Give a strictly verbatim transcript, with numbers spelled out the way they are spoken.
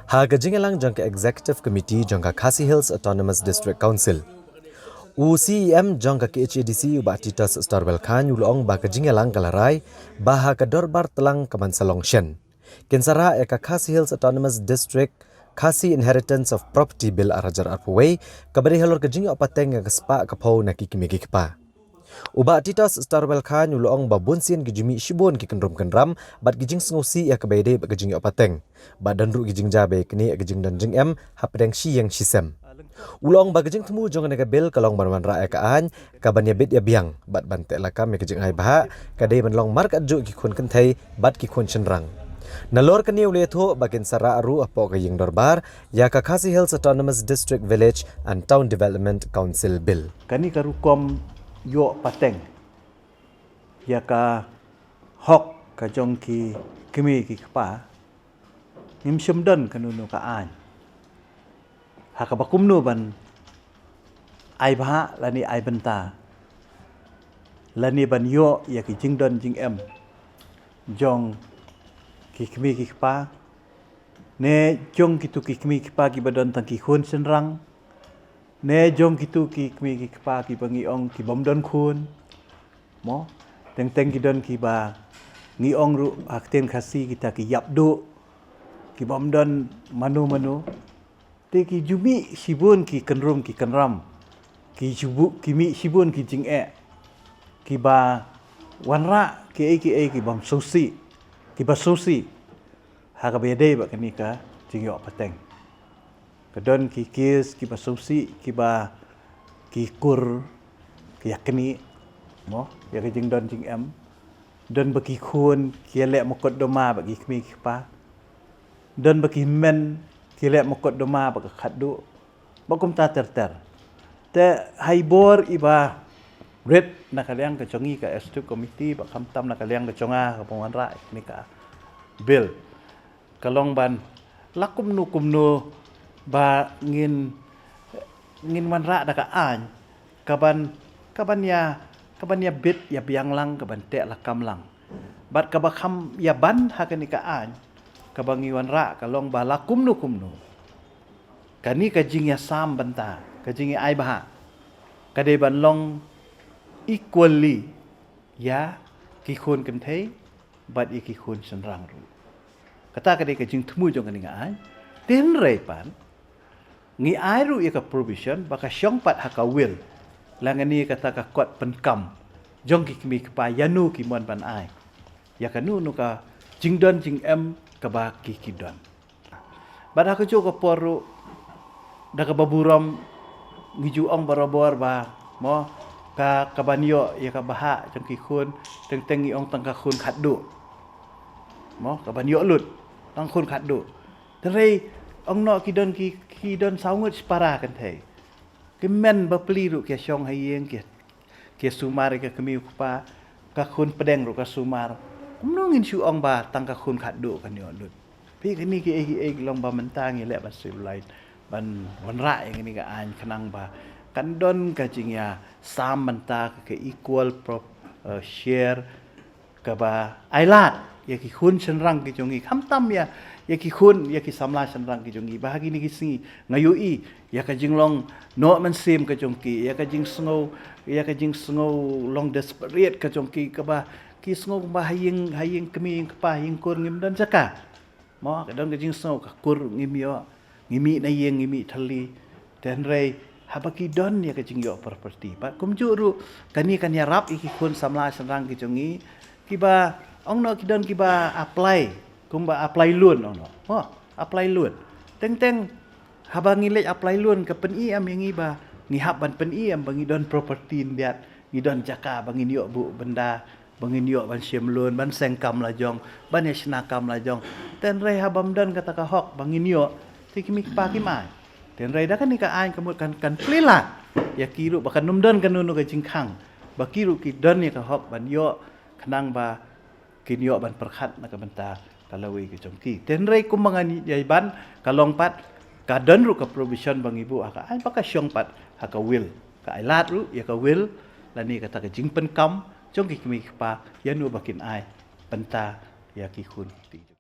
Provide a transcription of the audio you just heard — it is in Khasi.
Ha ka jingïalang jong ka Executive Committee jong ka Khasi Hills Autonomous District Council, u C E M jong ka K H A D C, u Bah Titos Storwell Chyne, u la ong ba ka jingïalang ka la rai ba ha ka dorbar tlang ka ban sa long shen. Kin sa rah ïa ka Khasi Hills Autonomous District Khasi Inheritance of Property Bill ar hajar arphew wei, kaba dei halor ka jingïoh pateng ïa ka spah ka phew na ki kmie ki kpa. U Bah Titos Storwell Chyne u la ong ba bun sien ki ju mih shibun ki kynrum kynram bad ki jingsngewsih ïa kaba ïadei bad ka jingïoh pateng. Bad don ruh ki jingjia ba ïa kane ïa ka jingdon jingem hapdeng shi ïing shi sem. U la ong ba ka jingthmu jong kane ka bill ka long ban wanrah ïa ka aiñ ka ban ïabit ïabiang bad ban teh lakam ïa ka jingai bhah, ka dei ban long markatjuh ki khun kynthei bad ki khun shynrang. Nalor kane u la ïathuh ba kin sa rah ruh hapoh ka ïing dorbar ïa ka Khasi Hills Autonomous District Village and Town Development Council Bill. Kane ka rukom ïoh pateng ïa ka hok ka jong ki kmie ki kpa, ngim shym don kano kano ka aiñ ha kaba kumno ban ai bhah lane ai bynta lane ban ïoh ïa ki jingdon jingem jong ki kmie ki kpa, ne jong kitu ki kmie ki kpa kiba don tang ki khun shynrang, ne jong kitu ki kmie ki kpa kiba ngi ong ki bym don khun. Mo, teng teng ki don kiba ngi ong ruh ha ktien Khasi kita ki ïap duh, ki bym don mano mano. Te ki ju mih shibun ki kynrum ki kynram, ki ju mih shibun ki jingeh kiba wanrah kiei kiei ki bym sngewsih, kiba sngewsih ha kaba ïadei bad kane ka jingïoh pateng. Ka don ki kes kiba sngewsih kiba ki kur ki ïa knieh, mo, ïa ka jingdon jingem. Don ba ki khun ki ïaleh mukotduma bad ki kmie ki kpa. Don ba ki hynmen ki ïaleh mukotduma bad ka khatduh, bad kumta ter ter. Te ha i bor iba rit na ka liang ka jong ngi ka Executive Committee bad khamtam na ka liang ka jong nga kaba wanrah ïa kane ka bill, ka long ban la kumno kumno ba ngin, ngin wanrah da ka aiñ ka ban, ka ban ïa, ka ban ïabit ïabiang lang, ka ban teh lakam lang. Bad kaba kham ïaban ha kane ka aiñ kaba ngi wanrah ka long ba la kumno kumno kane ka jingïasam bynta, ka jingïa ai bhah, ka dei ban long equally ïa ki khun kynthei bad ïa ki khun shynrang ruh. Kata ka dei ka jingthmu jong kane ka aiñ. Te hynrei pat ngi ai ruh ïa ka provision ba ka shong pat ha ka will, lane kata ka kot pynkam jong ki kmie ki kpa ïa no ki mon ban ai, ïa kano kano ka jingdon jingem kaba ki, ki don. Bad ha kajuh ka por ruh, da kaba burom ngi ju ong barabor ba, mo, ka, ka ban ïoh ïa ka bhah jong ki khun, teng teng ngi ong tang ka khun khatduh. Mo, ka ban ïoh lut tang khun khatduh. Te hynrei ong noh ki don ki, ki don saw ngut shipara kynthei. Ki hynmen bapli ruh ki ïa shong ha ïing, ki, ki ïa sumar ïa ka kmie u kpa, ka khun pdeng ruh ka sumar. Kumno ngin shu ong ba tang ka khun khatduh kan ïoh lut? Phi, kine kiei kiei ki long ba mynta ngi leh ban streamline, ban wanrah ïa kane ka aiñ khnang ba kan don ka jingïasam bynta, ka, ka equal prop, eh, share kaba ailad ïa ki khun shynrang ki jong ngi, khamtam ïa, ïa ki khun, ïa ki samla shynrang ki jong ngi. Ba ha kine ki sngi nga ïohi ïa ka jinglong noh mynsiem ka jong ki, ïa ka jingsngew, ïa ka jingsngew long desperate ka jong ki, kaba ki sngew ba ha ïing, ha ïing kmie, ïing kpa, ha ïing kur ngim don jaka. Mo, ka don ka jingsngew ka kur ngim ïoh, ngi mih na ïing, ngi mih thylli. Te hynrei haba ki don ïa ka jingïoh property, bad kumjuh ruh kane kan ïarap ïa ki khun samla shynrang ki jong ngi kiba, ong noh, ki don kiba apply, kumba apply loan, ong noh. Mo, apply loan. Teng teng haba ngi leit apply loan, ka pyni em ïa ngi ba ngi hap ban pyni em ba ngi don property khyndiat, ngi don jaka ba ngin ïoh buh bynda, ba ngin ïoh ban shim loan, ban seng kam la jong, ban ïa shna kam la jong. Te hynrei haba ym don kata ka hok ba ngin ïoh, te ki kmie ki kpa kim ai. Te hynrei da kane ka aiñ ka mut kan, kan plie lad ïa ki ruh ba kan ym don kano kano ka jingkhang, ba ki ruh ki don ïa ka hok ban ïoh, khnang ba kin ïoh ban pyrkhat na ka bynta ka lawei ka jong ki. Te hynrei kumba ngan ïa ban, ka long pat, ka don ruh ka provision ba ngi buh ha ka aiñ ba ka shong pat ha ka will, ka ailad ruh ïa ka will, lane kata ka jingpynkam jong ki kmie ki kpa ïa no ba kin ai bynta ïa ki khun ki kti.